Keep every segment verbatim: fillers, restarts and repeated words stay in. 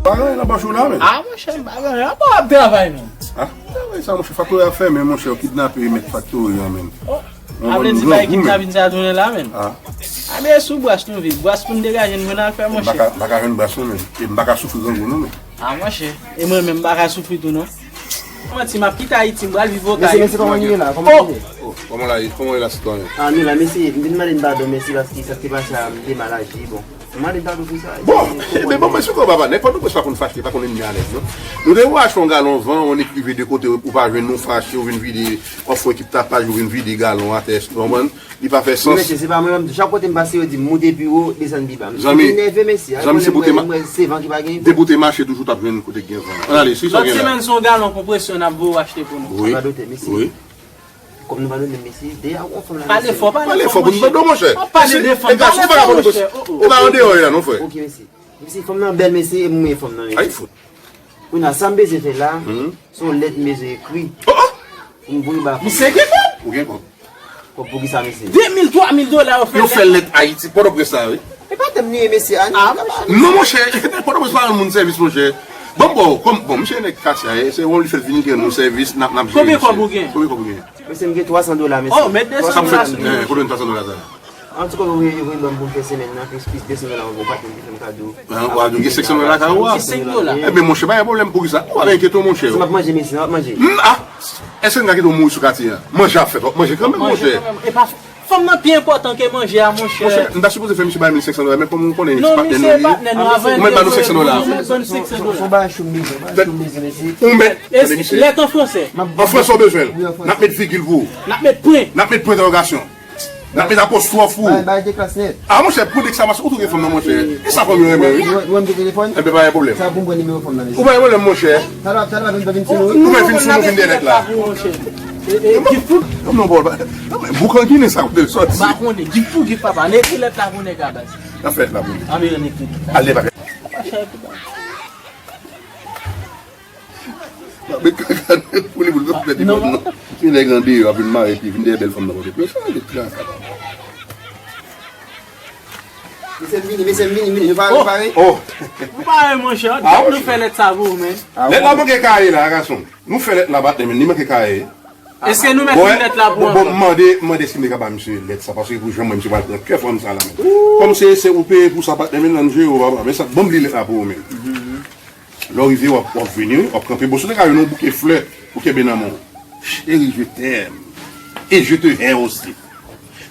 Pa gen anyen nan pòch ou la, men. Ah, monchè, m pa gen anyen. Apa w ap travay, men? Ah, travay sa, monchè, faktori a fèmen, monchè, yo kidnape mèt faktori an, men. Oh, a vle di bagay kidnapin sa tounen la, men. Ah. A, men sou bras nou viv. Bras pou n degaje n jwenn afè, monchè. M pa ka, m pa ka jwenn bras, non, men. E m pa ka soufri grangou, non, men. Ah, monchè. E mwen menm, m pa ka soufri tou, non. Manti, m ap kite Ayiti, m pral viv Okayè. Mesye, mesye, kòman nou ye la? Kòman nou ye? Oh, kòman la ye? Kòman ye la, sitwayen? Ah, nou la, mesye, m vin mande n padon, mesye, paske sa k te pase a, m te mal aji, bon. M mande n padon pou sa. Bon, e ben, bon, mesye, kòman papa, nenpòt moun pa konn fache, pa konn ennmi a nèg, non. Nou te voye achte yon galon van, on ekrive de kote, ou pa jwenn, nou fache, ou vin vide, w ap fè ekip tapaj, ou vin vide galon atè, èske w konprann? Li pa fè sans. Mesye, se pa mwen menm tou. Chak kote m pase, yo di m moute pi wo, desann pi ba. Mesye, zanmi, m nève, mesye. Zanmi, se pou te ma-, se van ki pa gen. Depi w te mache toujou, t ap jwenn kote k gen van. Ann ale, si sa w gen la. Lòt semèn, se yon galon pou presyon n ap voye w achte pou nou. Wi. Pa ba dote, mesye. Wi. Kòm nou pa dote, mesye, de a yon fanm la, mesye. Pale fò, pale fò, monchè. Pale fò, monchè. Pale de fanm, pale fò, monchè. Ou pa an deyò la, non, frè. Ok, mesye. Mesye, fanm nan bèl, mesye, e m renmen fanm nan, mesye. Ay, fout. Kounye a, sa m bezwen fè la, se yon lèt m bezwen ekri. Oh, oh! Pou m voye ba fanm nan. Misye gen kòb! Ou gen kòb. Kòb pou kisa, mesye? De mil, twa mil dola, yo fè lèt Ayiti, Pòtoprens la, wi. E pa tèm li ye, mesye, a, non, monchè, Pòtoprens pa rann moun sèvis, monchè. Bon, bon, kòm, bon, misye nèg Katia, e, se yon li fè vini ki rann nou sèvis, n ap, n ap jere, mesye. Konbyen kòb ou gen? Konbyen kòb ou gen? Mesye, m gen twa san dola, mesye. Oh, met de san dola sou li. Eh, konbyen twa san dola sa? Antouka, yo voye, yo voye ban m pou m fè semèn nan, plis, plis de san dola, mwen gon patnè m te fè m kado. Ah, w a gen senk san dola lakay ou a? Senk dola. Ebyen, monchè, pa gen pwoblèm pou kisa. Ou pa enkyete w, monchè. Si m ap manje, mesye, m ap manje. Hmm, ah! Èske n ka kite w mouri sou katye a? Manje ap fèt, w ap manje kanmenm, monchè. Manje kanmenm. E pa, fanm nan pi enpòtan ke manje a, monchè. Monchè, m ta sipoze fè misye bay mil senk san dola, men kòm ou konnen se patnè nou ye, ou mèt ba nou senk san dola. Non, misye pa patnè nou, misye pa patnè nou, se yon bagay chou m bezwen, bagay chou m bezwen, mesye. Ou mèt, tande misye. Lèt an fransè. An fransè w bezwen l. N ap met vigil pou ou. N ap met pwen. N ap met pwen entèwogasyon. N ap met apostwòf pou ou. Bay, bay de klas nèt. Ah, monchè, pou deksyamasyon, ou tou gen fanm nan, monchè. E sa fanm yo renmen, wi. Ou, ou renmen telefòn? Enben, pa gen pwoblèm. Sa pou m pran nimewo fanm nan, mesye. Ou pa gen pwoblèm, monchè. Talè, talè, pa vin, pa vin sou nou, wi. Ou pa vin sou nou, vin dèyè nèt la. Monchè. E, e, Gift Food? Non, non, bon, non, men bouk angilen sa, kote l sòti? M pa konnen. Gift Food, Gift Papa. N ekri lèt la pou nèg la, baz. N ap fè lèt la pou li. Ann ekri. Ale, pa. Pa chè pou ba. Met kaka nèt pou li, pou l pa fè telefòn nan. Se nèg andeyò ap vin mare pye, vin dèyè bèl fanm nan pote. Men sa, met kaka. Mesye m vini, mesye m vini, vini. Nou pare, nou pare? Oh! Nou pare, monchè. Ah, nou fè lèt sa pou ou, men. Lèt la manke kaye la, gason. Nou fè lèt la, patnè, men li manke kaye. Èske nou mèt li lèt la pou ankò? Bon, bon, mande, mande si m te ka ba misye lèt sa, paske pou jan mwen, misye pral pran kè fanm sa la, men. Kòm se, se ou peye pou sa, patnè, men nan jere w, papa. Men sa, ban m li lèt la pou ou, men. Lè w rive, w ap, w ap vini, wi, w ap kanpe bò sou de kayo, nan bouke flè pou kenbe nan men w. Chérie, je t'aime. Et je te hais aussi.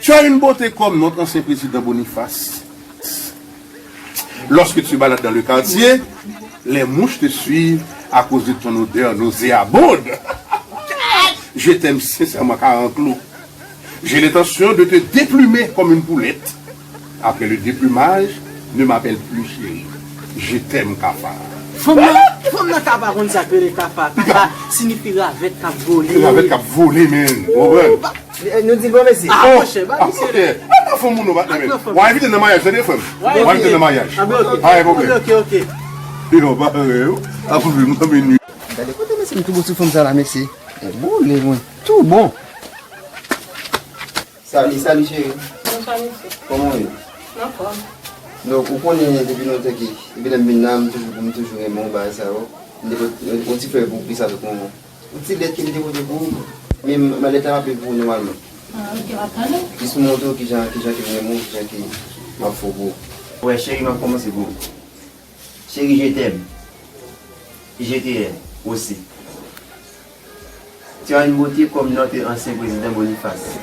Tu as une beauté comme notre ancien président Boniface. Lorsque tu balades dans le quartier, les mouches te suivent à cause de ton odeur nauséabonde. Je t'aime sincèrement, Karanklou. J'ai l'intention de te déplumer comme une poulette. Après le déplumage, ne m'appelle plus chérie. Je t'aime, Kafa. Fanm nan, fanm nan ka pa konn sa k rele kafa. Kafa siyifi ravèt k ap vole. Ravèt k ap vole, men. Ou konprann? Nou di bon, mesye. Ah, monchè, ba misye. Ah, ok. Al pran fanm moun nan, patnè, men. W a envite l nan maryaj, tande, frè m. W a envite l nan maryaj. Ah, ben, ok. Pa gen pwoblèm. Ok, ok, ok. Yo, pa rè yo. Ap vin nan minui. Gade kote mesye m tou bon sou fanm sa la, mesye. Boule mwen. Tou bon. Salut, salut, cheri. Bonswa, mesye. Kòman w ye? M anfòm. Donk, ou konnen depi lontan ke, depi lè m vin la, m toujou, m toujou renmen w, bagay sa yo. M te pot-, yon ti flè pou w plis avèk yon, yon ti lèt ke m te pote pou ou. Men m, lèt la m ap li pou ou nòmalman. Ah, ok, m ap tande w. Jis pou montre w kijan, kijan ke m renmen w, kijan ke m ap fè w pou ou. Wè, cheri, m ap kòmanse pou ou. Chérie, je t'aime. Je te hais aussi. Tu as une beauté comme notre ancien président Boniface.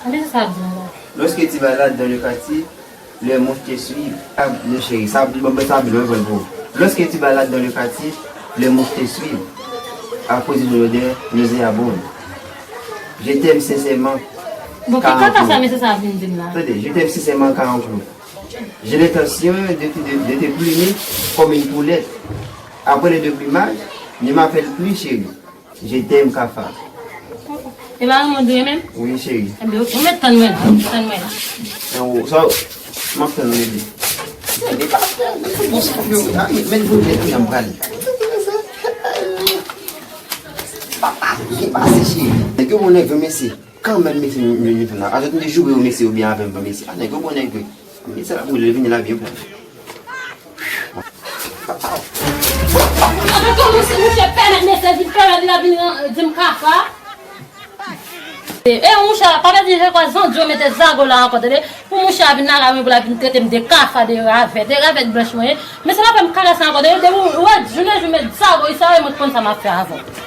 Sa vle di sa ap di m la. Lorsque tu balades dans le quartier, les mouches te suivent. Ah, non, chérie, sa ap di, bon, sa ap di, bon, bon, bon. Lorsque tu balades dans le quartier, les mouches te suivent. À cause de ton odeur nauséabonde. Je t'aime sincèrement. Bon, ki kaka sa mesye sa ap vin di m la? Tande, je t'aime sincèrement, Karanklou. J'ai l'intention de te, de, de te plumer comme une poulette. Après le déplumage, ne m'appelle plus chérie. Je t'aime, Kafa. E pa renmen w menm? Oui, chérie. Ebyen, ok, ou mèt tann mwen la, ou mèt tann mwen la. An wo, sa, m ap tann ou, bebe. Bebe, pa fè, men pou bon sa, men pou lèt, men pou lèt, men pou lèt, men pou lèt. Papa, byen pase, cheri. Nèg yo bon nèg vre, mesye. Kanmenm, mesye, m, m, m, a zòt m te joure yo, mesye, oubyen avè m, mesye. A, nèg yo bon nèg vre. Mesye, sa la pou lè vini la byen pran. Avan kòmanse, mouche pèmèt mesye vin pèmèt li la vin di m kafa. E, e, mouche, pa pèdi je kwa zandio mete zago la ankò, tande. Pou mouche a vin lakay mwen, pou l ap vin trete m de kafa, de ravèt, de ravèt blanch mwen ye. Men se pa fè m karese ankò, tande. Depi ou wè, jounen jou met zago, sa, mwen konn sa m ap fè avè w.